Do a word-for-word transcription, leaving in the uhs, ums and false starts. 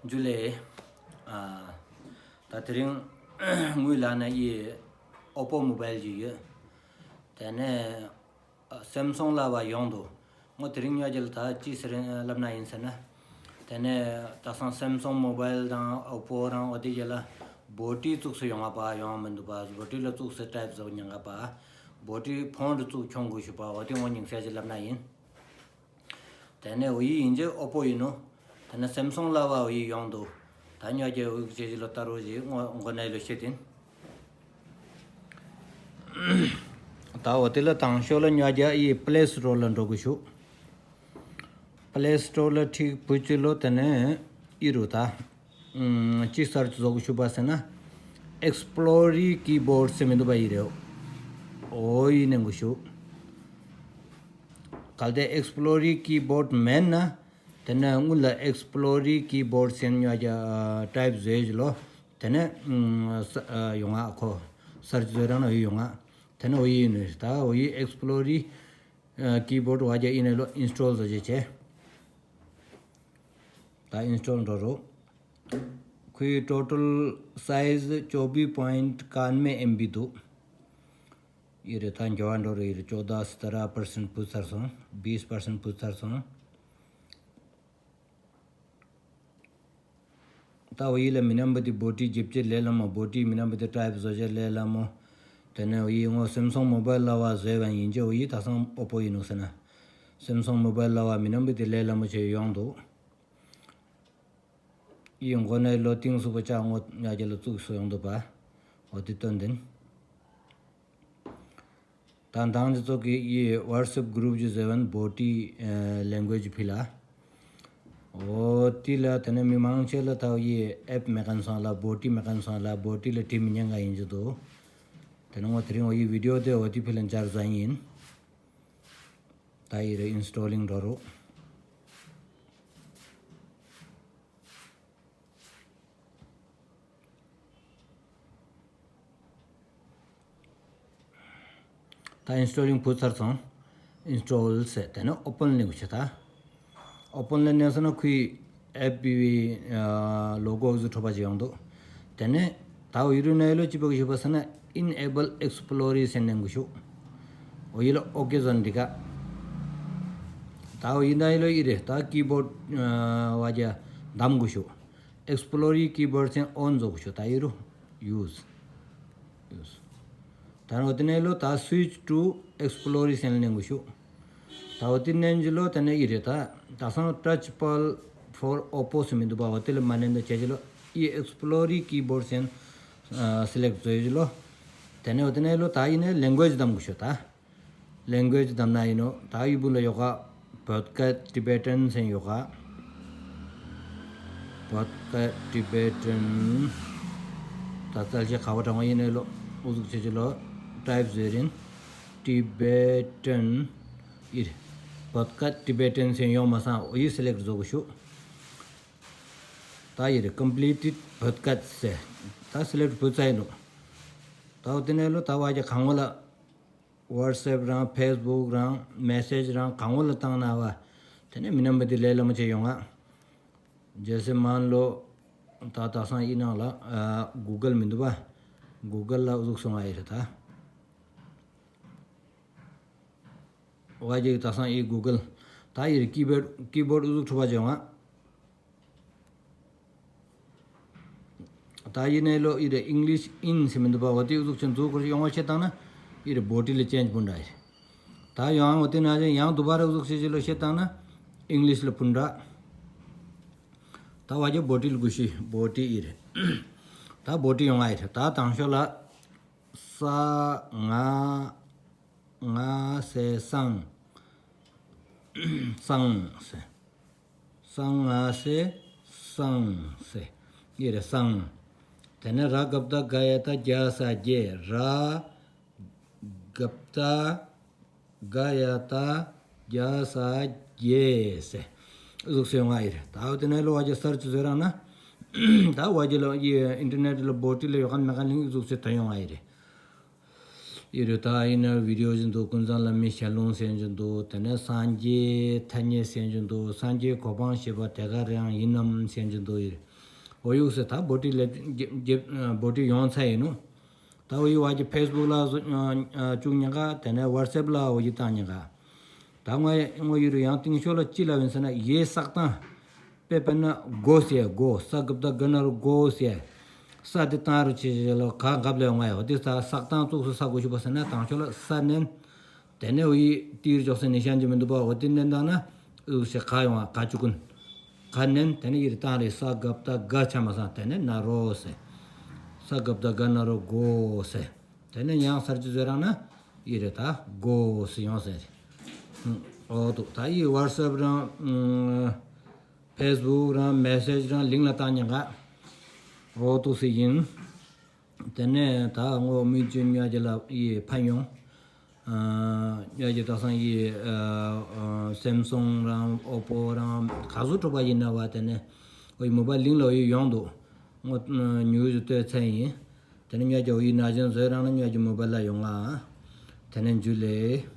ཇུ་ལེ། ཨ་ད་དེ་རིང་ངུའི་ལ་ན་ཡི་ཨོ་པོ་མོ་བཱལ་ཅིག་ཡོད། དེ་ནས་ཨ་སེམ་སུང་ལ་བ་ཡོང་འདུག་ངོ་དེ་རིང་ཉོ་རྒྱུ་ལ་ད་ཅི་ཟེར་ལབ་ན་ཡིན་ཟེར་ན། དེ་ནས་ད་སང་སེམ་སུང་མོ་བཱལ་དང་ཨོ་པོ་རང་འོ་དེ་རྒྱུ་ལ་བོ་ཊི་བཙུགས་སུ་ཡོང་བ་པ་ཡོང་མི་འདུག་པ། བོ་ཊི་ལ་བཙུགས་སུ་ཊའིབ་བཟོ་ཉན་ག་པ། བོ་ཊི་ཕོན་ཊི་བཙུགས་ཁྱོང་དགོས་ཞུ་པ། འོ་དེ་ངོ་ཉིང་སེ་ཅིག་ལབ་ན་ཡིན། དེ་ནས་འོ་ཡི་ཡིན་ཅེ་ཨོ་པོ་ཡིན་ནོ། དེ་ནས་སེམ་སུང་ལ་བ་འོ་ཡི་ཡོང་འདུག་ད་ཉོ་རྒྱུ་འོ་ཅེ་ཅིག་ལོ་ལྟ་རོགས་ཞིག་ངོ་མགོ་ནས་ལོ་བཤད་ཡིན། ད་འོ་དེ་ལ་དང་ཤོས་ལ་ཉོ་རྒྱུ་ཡི་པི་ལེ་སི་ཊོར་ལ་འགྲོ་དགོས་ཞུ། པི་ལེ་སི་ཊོར་ལ་ཁྲིད་བུ་ཅི་ལོ། དེ་ནས་ཡི་རུ་ད་ཨུམ་ཅི་སར་ཆི་བཟོ་དགོས་ཞུ་པ་ཟེར་ན་ཨེགས་པི་ལོར་ཡི་ཀི་བོརཌ་ཟེར་མི་འདུག་པ་ཡི་རེད། འོ་ཡི་ནས་དགོས་ཞུ། གལ་ཏེ་ཨེགས་པི་ལོར་ཡི་ཀི་བོརཌ་མེད་ན། དེ་ནས་སྔོན་ལ་ཨེགས་པི་ལོར་ཡི་ཀི་བོརཌ་ཟེར་ཉོ་རྒྱུ་ཨ་ཊའིབ་བཟོས་ཅི་ལོ། དེ་ནས་ཨུམ་ས་ཨ་ཡོང་ང་ཁོ་སར་ཆི་བཟོས་རང་ན་འོ་ཡི་ཡོང་ང་། དེ་ནས་འོ་ཡི་ནས་ད་འོ་ཡི་ཨེགས་པི་ལོར་ཡི་ཨ་ཀི་བོརཌ་བ་རྒྱུ་ཡིན་ནས་ལོ་ཨིན་སི་ཊོལ་བཟོ་ཅེ་ཆེ། ད་ཨིན་སི་ཊོལ་འགྲོ་རོགས། ཁོའི་ཊོ་ཊལ་སའིཛ་ཅོ་བི་པོའིནཊ་ཨེཀཡਨོར་ཨེམ་བི་འདུག་ཡི་རེད། ད་འགྱོ་བ་འགྲོ་རེད། ཡི་རེད། ཅོ་ད་སི་ཏ་ར་པར་སེནཊ་བུད་ཚར་སོང་། བིས་པར་སེནཊ་བུད་ཚར་སོང་། ད་འོ་ཡི་ལ་མི་ནམ་བ་དེ་བོ་ཊི་ཇིབ་ཅེ་ལས་ལ་མོ། བོ་ཊི་མི་ནམ་བ་དེ་ཊའིབ་བཟོ་ཅེ་ལས་ལ་མོ། དེ་ནས་འོ་ཡི་ངོ་སེམ་སུང་མོ་བཱལ་ལ་བ་བཟོས་པ་ཡིན་ཅེ་འོ་ཡི་ད་སང་ཨོ་པོ་ཡིན་ནོ་ཟེར་ན། སེམ་སུང་མོ་བཱལ་ལ་བ་མི་ནམ་བ་དེ་ལས་ལ་མོ་ཆེ་ཡོང་འདུག་ཡི་མགོ་ནས་ལོ་ཏིང་སུ་པ་ཅག་ངོ་ཉ་རྒྱ་ལ་བཙུགས་སུ་ཡོང་འདུག་པ། འོ་དེ་སྟོན་དིན། ད་མདང་དེ་ཚོགས་ཀྱི་ཡི་ཝཊས་ཨེབ་གུ་རུབ་ཅིག་བཟོས་པ་ཡིན། བོ་ཊི་ཨ་ལེང་གུ་ཨེཇ་ཕི་ལ། འོ་དེ་ལ་དེ་ནས་མི་མང་ཆེ་ལ་ད་ཡི་ཨེབ་མེད་མཁན་སོང་ལ། བོ་ཊི་མེད་མཁན་སོང་ལ། བོ་ཊི་ལ་ཊི་མི་ཉན་ག་ཡིན་ཅི་འདུག་དེ་ནས་ངོ་དེ་རིང་འོ་ཡི་བི་ཌི་ཡོ་དེ་འོ་དེ་ཕི་ལ་འཇར་ཟ་ཡིན། ད་ཡི་རེ་ཨིན་སི་ཊོ་ལིང་འགྲོ་རོགས། ད་ཨིན་སི་ཊོ་ལིང་བུད་ཚར་སོང་། ཨིན་སི་ཊོལ་ཟེར། དེ་ནས་ཨོ་པན་ལ་ནི་གུ་ཆེ་ད། ཨོ་པན་ལ་ནི་སོང་ན་ཁོའི་ཨེབ་བི་ཨ་ལོ་གོ་ཟུ་ཁྲོ་པ་ཅིག་ཡོང་འདུག་དེ་ནས་ད་འོ་ཡི་རུ་ནས་ལོ་ཅི་པ་གི་ཞུ་པ་ཟེར་ན་ཨིན་ཨེ་བལ་ཨེགས་པི་ལོར་ཡི་ཟེར་ནས་གུ་ཞུ། འོ་ཡི་ལ་ཨོ་ཀེ་ཟོན་འདི་ག་ད་འོ་ཡི་ནས་ལོ་ཡི་རེ་ད་ཀི་བོརཌ་ཨ་བ་རྒྱ་དམ་གུ་ཞུ། ཨེགས་པི་ལོར་ཡི་ཀི་བོརཌ་ཟེར་ཨོན་བཟོ་གུ་ཞུ། ད་ཡི་རུ་ཡུ་ཛི་ཡུ་ཛི། ད་འོ་དེ་ནས་ལོ་ད་སུའིཆ་ཊུ་ཨེགས་པི་ལོར་ཡི་ཟེར་ནས་གུ་ཞུ། ད་འོ་དེ་ནས་ཇི་ལོ་དེ་ནས་ཡི་རེ་ད་ད་སང་ཊཆ་པཱད་ཕོར་ཨོ་པོ་ཟེར་མི་འདུག་པ། འོ་དེ་ལ་མ་ནན་ད་ཆེ་ཇི་ལོ་ཡི་ཨེགས་པི་ལོར་ཡི་ཀི་བོརཌ་ཟེར་ཨ་སི་ལེཀཊ་བཟོ་ཡི་ཇི་ལོ། དེ་ནས་འོ་དེ་ནས་ལོ་ད་ཡི་ནས་ལེང་གུ་ཨེཇ་དམ་གུ་ཞུ་ད། ལེང་གུ་ཨེཇ་དམ་ན་ཡིན་ནོ། ད་ཡི་བུ་ལ་ཡོག་ག་བོད་སྐད་ཊི་བེ་ཊན་ཟེར་ཡོག་ག་བོད་སྐད་ཊི་བེ་ཊན། ད་ཙལ་ཅེ་ཁ་བ་དྲང་བ་ཡིན་ནས་ལོ་ཨུ་ཟུག་ཆེ་ཆེ་ལོ་ཊའིབ་ཟེར་ཡིན། ཊི་བེ་ཊན་ཡི་རེ། བོད་སྐད་ཊི་བེ་ཊན་ཟེར་ཡོང་མ་སང་འོ་ཡི་སི་ལེཀཊ་བཟོ་གུ་ཞུ། ད་ཡི་རེ་ཀམ་པི་ལི་ཊེཌ་བོད་སྐད་ཟེར། ད་སི་ལེཀཊ་བུད་ཚར་ཡིན་ནོ། ད་འོ་དེ་ནས་ལོ་ད་བ་རྒྱ་གང་བོ་ལ། ཝཊས་ཨེབ་རང་ཕེ་སི་བུག་རང་མེ་སེཇ་རང་གང་བོ་ལ་བཏང་ན་བ། དེ་ནས་མི་ནམ་བ་དེ་ལས་ལ་མོ་ཆེ་ཡོང་ང་། ཇེ་སེ་མན་ལོ་ད་ད་སང་ཡི་ནང་ལ་ཨ་གུ་གལ་མི་འདུག་པ། གུ་གལ་ལ་ཨུ་ཟུག་སོང་ང་ཡི་རེ་ད། བ་རྒྱ་ད་སང་ཡི་གུ་གལ། ད་ཡི་རེ་ཀི་བོརཌ་ཀི་བོརཌ་ཨུ་ཟུག་ཁྲུ་བ་ཅེ་ཡོང་ང་། ད་ཡི་ནས་ལོ་ཡི་རེ་ཨིང་ལིཤ་ཨིན་ཟེར་མི་འདུག་པ། འོ་དེ་ཨུ་ཟུག་ཆེན་ཟུག་ཁོར་ཡོང་བ་བཤད་བཏང་ན་ཡི་རེ་བོ་ཊི་ལ་ཅེན་ཇི་བུན་ད་ཡི་རེ། ད་ཡང་འོ་དེ་ན་ཅེ་ཡང་དུ་བ་རེ་ཨུ་ཟུག་ཆེ་ཆེ་ལོ་བཤད་བཏང་ན་ཨིང་ལིཤ་ལ་བུན་ད། ད་བ་རྒྱ་བོ་ཊི་ལ་གུ་ཤི་བོ་ཊི་ཡི་རེ། ད་བོ་ཊི་ཡོང་ང་ཡི་རེ། ད་དང་ཤོས་ལ་ས་ང་ང་སེ་སང་། སང་སེ། སང་ང་སེ་སང་སེ། ཡི་རེ་སང་། དེ་ནས་ར་ག་བཏགས་ག་ཡ་བཏགས་གྱ་ས་གྱེ། ར་ག་བཏགས་ག་ཡ་བཏགས་གྱ་ས་གྱེ་སེ། ཨུ་ཟུག་སེ་ཡོང་ང་ཡི་རེ། ད་འོ་དེ་ནས་ལོ་བ་རྒྱ་སར་ཆི་བཟོས་རང་ན། ད་བ་རྒྱ་ལོ་ཡི་ཨིན་ཊར་ནེཊ་ལ་བོ་ཊི་ལ་ཡོག་ག་མེད་ག་ལིང་ཨུ་ཟུག་སེ་ཐོན་ཡོང་ང་ཡི་རེ། ཡི་རེ་ད་ཡིན་ན་བི་ཌི་ཡོ་ཅིག་འདུག་ཀུན་བཟང་བླ་མའི་ཞལ་ལུང་ཟེར་ཅིག་འདུག་དེ་ནས་སངས་རྒྱས་ཐ་སྙད་ཟེར་ཅིག་འདུག་སངས་རྒྱས་གོ་འཕང་ཞེས་པ་དེ་ག་རང་ཡིན་ནམ་ཟེར་ཅིག་འདུག་ཡི་རེ། འོ་ཡོད་ཟེར། ད་བོ་ཊི་ལེབ་ཇེབ་ཇེབ་ཨ་བོ་ཊི་ཡོང་ཚར་ཡིན་ནོག། ད་འོ་ཡི་བ་ཅིག་ཕེས་བུག་ལ་བཟོ་ཨ་ཨ་བཅུག་ཉེན་ཁ། དེ་ནས་ཝཊས་ཨེབ་ལ་འོ་ཡི་བཏང་ཉེན་ཁ། ད་ངོ་ངོ་ཡི་རུ་ཡང་རྟིང་ཤོག་ལ་ཅི་ལབ་ཡིན་ཟེར་ན་ཡེ་བསགས་སྟངས། དཔེ་དཔེར་ན་གོ་ཟེར་གོ། ས་གབ་ད་ག་ན་རོ་གོ་ཟེར། ས་དེ་བཏང་རུ་ཆེ་ཆེ་ལ་ག་གབ་ལ་ཡོང་ང་ཡོད། དེ་ས་བསགས་སྟངས་ཙོགས་སུ་ས་གོ་ཤུ་བ་ཟེར་ན་དང་ཤོག་ལ་ས་ནན། དེ་ནས་འོ་ཡི་ཏིར་འཇོག་སའི་ནི་ཤན་ཅིག་མི་འདུག་པ། འོ་དེ་ནན་བཏང་ན་འུ་ཟེར་ག་ཡོང་ང་ག་བཅུག་གུན། ག་ནན། དེ་ནས་ཡི་རུ་བཏང་རེ་ས་གབ་ད་ག་ཆ་མ་སང་དེ་ནས་ན་རོ་ཟེར། ས་གབ་ད་ག་ན་རོ་གོ་ཟེར། དེ་ནས་ཡང་སར་ཅིག་བཟོས་རང་ན་ཡི་རུ་ད་གོ་ཟེར་ཡོང་ཟེར། འོ་ཐུག། ད་ཡི་ཝཊས་ཨེབ་རང་ཕེས་བུག་རང་མེ་སེཇ་རང་ལིང་ལ་བཏང་ཉེན་ཁ། འོ་ཐུག་ཟེར་ཡིན། དེ་ནས་ད་ངོ་མི་ཅིག་ཉོ་ཅེས་ལ་ཡི་ཕན་ཡོང་། ཨ་ཉོ་ཅེས་ད་སང་ཡི་ཨ་ཨ་སེམ་སུང་རང་ཨོ་པོ་རང་ག་ཟུག་འཕྲོ་བ་ཡིན་ན་བ། དེ་ནས་འོ་ཡི་མོ་བཱའིལ་ལིང་ལ་འོ་ཡི་ཡོང་འདུག། ངོ་ཉུ་ཟུ་ལྟོས་ཚན་ཡིན། དེ་ནས་ཉོ་ཅེས་འོ་ཡི་ན་ཅན་བཟོས་རང་ན་ཉོ་ཅེས་མོ་བཱའིལ་ལ་ཡོང་ང་། དེ་ནས་འཇུ་ལེ།